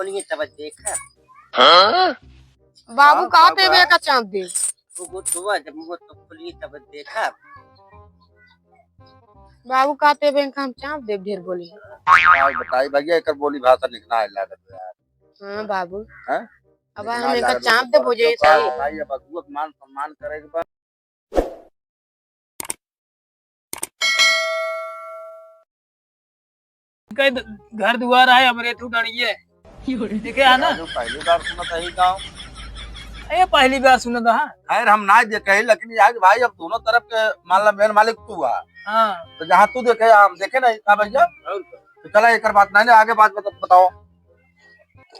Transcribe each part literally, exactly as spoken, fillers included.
बोलिए तब देखा। हाँ? बाबू, हाँ, का बाबू, देवे हाँ। का चाँप दे? वो, वो तो हुआ, जब वो तो बोलिए तब देखा। बाबू, का देवे का हम चाँप देब, ढेर बोली। का बताई भैया, एकर बोली भाषा निक ना लागत बा यार। हाँ बाबू। हाँ? अब निक हम ना एकर लागत बा, चाँप देब, हो जाई का सही। बताई, अब अगुआ के मान सम्मान करे के बा। कई द-, घर दुआर है, हमरे तू डरिए। देखे है ना? राजू, पहली बार सुनत है ई गाँव। ए, पहली बार सुनत है। खैर, हम ना देखे, लेकिन यार भाई, अब दोनों तरफ के मान ला मेन मालिक तू है। हाँ। तो जहाँ तू देखे, हम देखे नहीं, का भैया? और का? तो चला, एकर बात नहीं ना, आगे बात बता-, बताओ।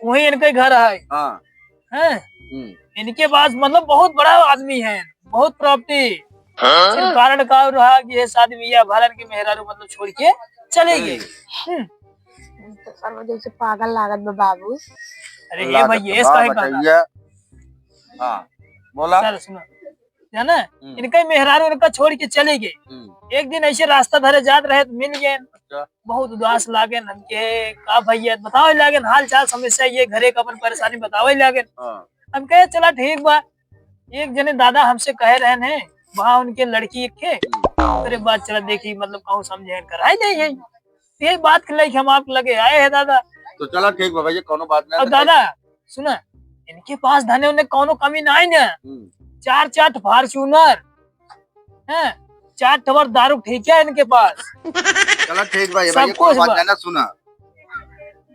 वही इनके घर है। हाँ। हैं? हम्म। इनके पास मतलब बहुत बड़ा आदमी है, बहुत प्रॉपर्टी। हाँ? सिर्फ कारण का रहा कि ये शादी बियाह भरन के मेहरारू मतलब छोड़ के चले गए। हम्म। तो सरवा जैसे पागल लागत बा बाबू। अरे हे लागत भाई, ये बा, सही बात है। बताइए। हाँ, बोला। सर, सुनो। जाना, हम्म। इनका मेहरारू इनका छोड़ के चले गए। हम्म। एक दिन ऐसे रास्ता धरे जात रहे तो मिल गए। अच्छा। बहुत उदास लागेन हमके, का भैया बतावे लागेन हाल चाल समस्या ये घरे का अपन परेशानी बतावे लागेन। हाँ। हम कहे चला ठीक बा। एक जने दादा हमसे कहे रहन है, वहाँ उनके लड़की एक थे, ओकरे बाद चला देखी मतलब कहूँ समझे कराई नहीं है। ये बात के लेके हम आपके लगे आए हैं दादा। तो चला ठीक बा भैया, कोनो बात नहीं। अब दादा सुना, इनके पास धने उन्हें कोनो कमी नहीं ना। हम्म। चार चार Fortuner, हैं, चार ठवर दारू ठीक है इनके पास। चला ठीक बा, ये सब भाई, कुछ कोनो बात बा। नहीं ना, सुना,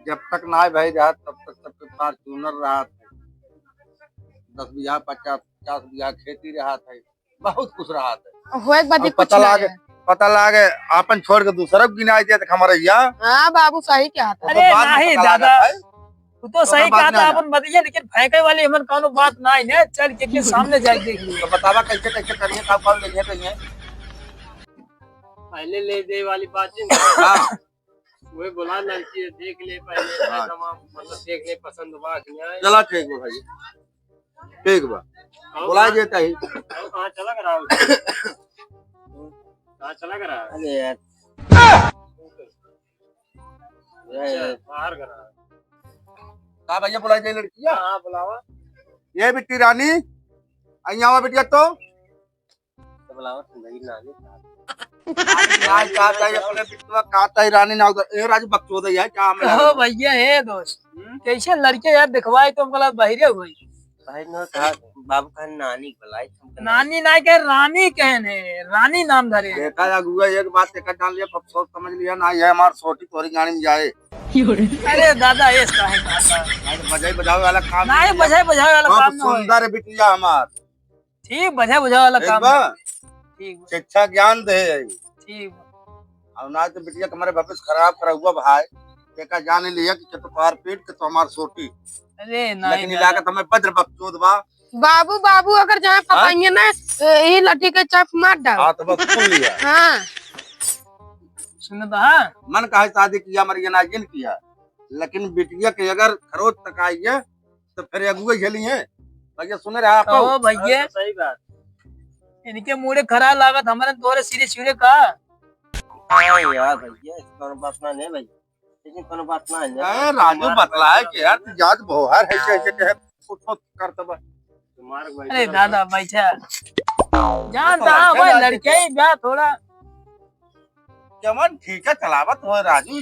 जब तक ना भाई रहा, तब तक सबके Fortuner रहा, दस बीघा, पचास, पचास बीघा खेती रहा था, बहुत कुछ रहा था। होए के बाद और कुछ पता ना लागे, है। पता लागे, आपन छोड़ के दूसरा को गिनाई देत हमारे यहाँ। हाँ बाबू, सही कहा था। तो अरे बाद में नहीं पता दादा, लागत है। तू तो तो सही ओकर बाद कहा ना था, आना। अपन बतिया, लेकिन फेंके वाली हमन कौनो बात ना है, चल के, के सामने जाके देख लियो। तो बतावा कैसे, कैसे करिए, का कौन लेंगे, लेंगे? पहले ले दे वाली बात है। हाँ। वही बोला लड़की है, देख ले पहले, हाँ। तमाम, मतलब, देख ले, पसंद बा कि नहीं। चला ठीक बा भाई, ठीक बा, और बोला हाँ। देता ही। और कहाँ चला करा? कहाँ चला करा? अरे यार। अच्छा, बाहर करा। का भैया बुलाई दे लड़किया? हाँ, बुलावा। ये बिट्टी रानी, आई आवा बिटिया तो। तो बुलावा तुम भाई ना आवे। रानी ना चाहता है, अपने बिट्टुआ कहता है रानी ना उधर। ए राजू बकचोद है क्या हमें? ओ भैया, ए दोस्त, हम्म? कैसे लड़के यार दिखवाए तो हमको लगा बहिरे हुई। भाई ने कहा, बाबू कहा नानी को बुलाई, तुमको नानी ना कहे, रानी कहने, रानी नाम धरे। देखा अगुआ, एक बात एक जान लिया, अब सोच समझ लिया ना, ये हमार छोटी तोरी गाड़ी में जाए। अरे दादा, ये काहे कहता? नहीं तो बजाई बजावे वाला काम नहीं, नहीं है। बजाई बजावे वाला अब काम ना होए। सुंदर बिटिया हमार। ठीक, बजाई बजावे वाला ठीक काम बा? है। ठीक बा। शिक्षा ज्ञान दे। ठीक बा। और ना तो बिटिया तुम्हारे भविष्य खराब करा हुआ भाई। देखा जान लिया कि तो पार पीट के तो हमार सोटी। अरे नहीं लेकिन दादा। लागत हमें बज्र बकचोद बा। बाबू, बाबू, अगर जहाँ हाँ? फंसाइए ना, तो यही लठी के चाप मार डाल। हाँ, तो बस सुन लिया। हाँ। सुन तो हाँ। मन कहे शादी किया, मर ये ना जिन किया, लेकिन बिटिया के अगर खरोच तक आई है, तो फिर अगुए झेली है। भैया सुने रहा आप? ओ भैया। हाँ, तो सही बात। इनके मूड़े खराब लागत, हमारे तोरे सिरे छिरे का? हाँ यार भैया, ऐसी कोनो बात ना है भाई। लेकिन कोनो बात ना है। ए, राजू, बतलाए के यार, तू जात भोहर है, कैसे कहे, कुछ कुछ करत बा। अरे दादा, बैठा। जान तो हाँ, भाई, लड़के ही बा थोड़ा। जवन ठीक है, चलावत हो राजू।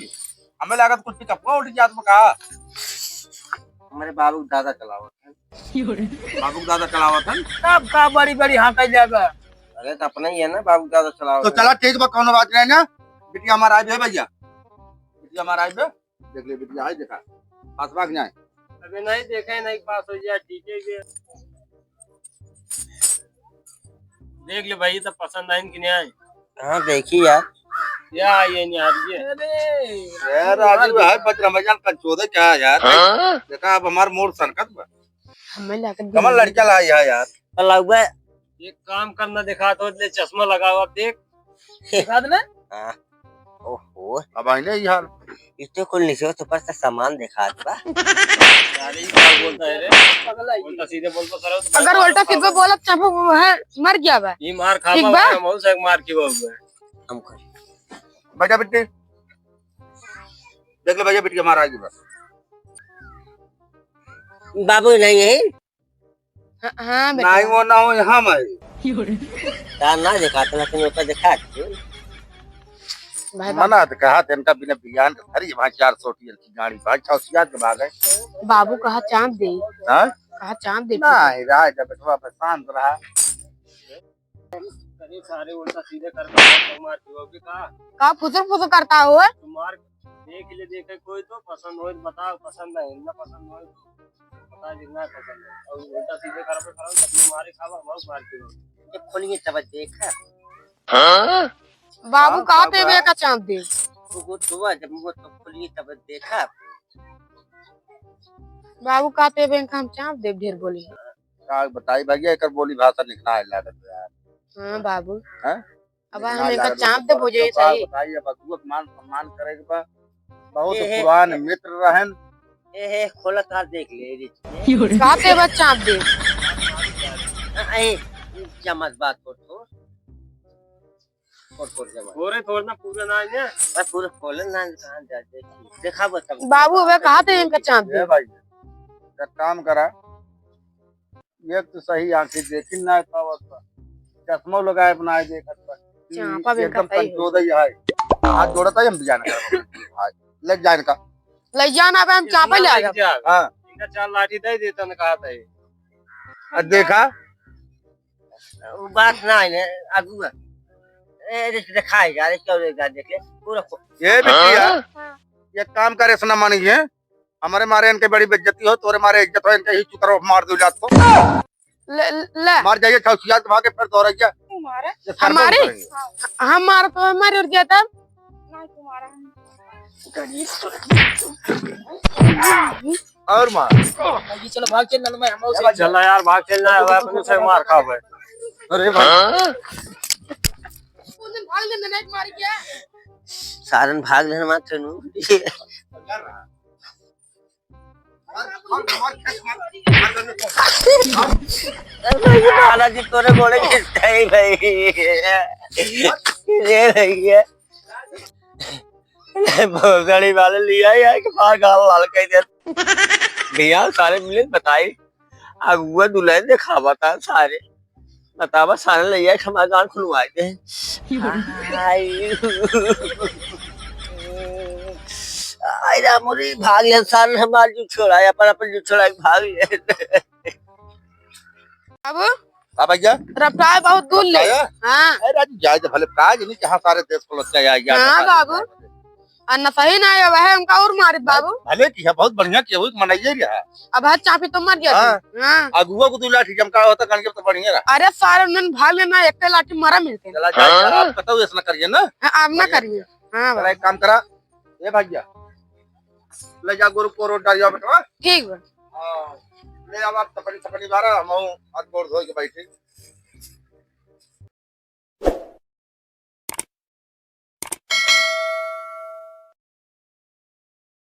हमें लागत कुछ पिकअपवा उठ जात बा का? हमारे बाबू के दादा चलावत है। बाबू के दादा चलावत है? तब का बड़ी बड़ी हाँ कह जाबा। अरे, तो अपना ही है ना, बाबू के दादा चलावत तो है। चला ठीक बा, कोनो बात नहीं ना। बिटिया हमारा आइबे भैया, बिटिया हमारा आइबे। देख ले बिटिया, आई देखा, पास भाग जाए। अबे नहीं देखे, नहीं पास हो जाए, ठीक है ये। देख ले भाई, तो पसंद आइन कि नहीं आइन? हाँ, देखी यार। या, ये नहीं आ रही है। अरे, ए, राजू, है बजरंग भैया का चोदे क्या यार? हाँ? देखा, अब हमार मूड सनकत बा। हमें लाकर कमल लड़का लाई है यार। पलाउबा। एक काम करना, देखा तो ले चश्मा लगाओ, अब देख। दिखा देना। हाँ। ओहो। अब आई ना ये हाल। इतने कुल नीचे से ऊपर से सामान दिखात बा। अरे, ये क्या बोलता है रे? पगला ही। उल्टा सीधे बोल तो करो तो अगर उल्टा सीधे बोलब, चाहे वो है, मर गया बा। ये मार खा ठीक बा? हम से मार की बाबू। हम कर। बैठा बिट्टी। देख ले भैया, बिट्टी हमारा आगे बा। बाबू नहीं है। हाँ, हाँ, बेटा। नहीं, वो ना हो, यहाँ में। तार ना दिखात, लेकिन ओका दिखात। भाई, मना तो कहा थे इनका बिना बियान के धरी, वहाँ चार सौ टीएल की गाड़ी, भाई, छह सियात के भाग है। बाबू कहा चाँप दे। हाँ? कहा चाँप दे। नहीं, रहा जा बेटवा, बस शांत रहा। अरे सारे उल्टा सीधे कर मार दियो कि का? का फुसुर फुसुर करता हो? तो मार देख ले, देखे कोई तो पसंद होए तो बताओ, पसंद नहीं ना, पसंद होए तो बता दे ना पसंद है। और उल्टा सीधे कर पे खड़ा तब मारे खावा, हम मार के। ये खोलिए तब देखा। हाँ? बाबू हाँ, कहा बाबू, ते बे हाँ। का चाँप दे। वो, वो तो हुआ, जब वो तो खोलिए तब देखा। बाबू कहा ते बे का हम चाँप दे, ढेर बोली। का बताई भैया, एकर बोली भाषा निकला है लागत यार। हाँ बाबू। हैं? अब निकला हम एकर लागत चाँप बा, दे बुझे तो का सही। बताई, अब अगुआ के मान सम्मान करे के बा। बहुत ए, हे, पुरान हे। मित्र रहन। ए, हे, खोला तार देख ले, रिच के। का ते बा चाँप दे? ए, जमत बात कर तो। और, और जमा। थोड़े, थोड़ा ना पूरा ना है। बस पूरा खोलन ना, कहाँ जा, देखी। देखा बस अब। बाबू, वे कहा थे इनका चाँप दे? ए भाई, एक काम करा, एक तो सही आँखें देखी ना पावत बा, चश्मा लगाए अपना आए देखत बा। चाँपा भी एकदम इनका सही हो। कंचोदई है। हाथ जोड़त है, हम बियान करब। भाई, ले जाए इनका। ले जाना, अब हम चाँपा ले आएगा। हाँ। इनका चार लाठी दे देता ना, कहा था ये। अब देखा, वो बात ना है ना, अगुआ। ए, देख, दिखाई जा, देख, क्यों देख, देख ले, पूरा खो- ये बिटिया, हाँ? एक काम करे, सुना मानी है, हमारे मारे इनके बड़ी बेइज्जती हो, तोरे मारे इज्जत हो, इनके ही चुतरो मार दो जात को। ले, ले। मार जाइए, छौसिया के भागे, फिर दौड़ैया। तुम्हारे? ये सरपंच हमारे? करेंगे। हम मार तो हमारे और क्या था? नहीं, तुम्हारा। और मार। ये चलो भाग चल, नल में हम उसे चला यार, भाग चल ना, अब अपने से मार खावे। अरे भाई। उस दिन भाग ले, मैंने एक मार किया। सारन भाग ले, मार चलू। अरे बालाजी, तोरे गोड़े गिरते ही भाई। रे भैया। भोसड़ी वाले लिया यार कि मार गाल लाल कर दे। भैया सारे मिले बताई, अगुआ दुल्हन देखावा था सारे। बतावा सारे ले आए, हमार गाल खुलवाए दे। हाय। आई राम रे, भाग ले सारे, हमार जूठ छोड़ा, अपन, अपन जूठ छोड़ा के भाग ले। बाबू, हाँ भैया। रपटाए बहुत दूर ले। रपटाया? हाँ। अरे राजू, जाए तो भले, का जानी कहाँ सारे देश को लग गया यार। हाँ बाबू। आ नसही ना आया, वह उनका और मारित बाबू। भले किया, बहुत बढ़िया किया, वो एक मनइये रहा। अब हाथ चापी तो मर गया हाँ। तू। हाँ। अगुआ को दो लाठी जमका होता, कण के तो बढ़िया रहा। अरे सारे उन्होंने भाग लेना, एक लाठी मारा मिलते। चला जाए, हाँ। आप बताओ, ऐसा ना करिए ना। हाँ, आप ना करिए। हाँ चला, बाबू। एक काम करा, ए भैया, ले जा गोरू को रोड डालिया बेटवा। ठीक बा। हाँ, ले अब आप तपनी, तपनी बारा, हम आज गोड़ धोए के बैठे।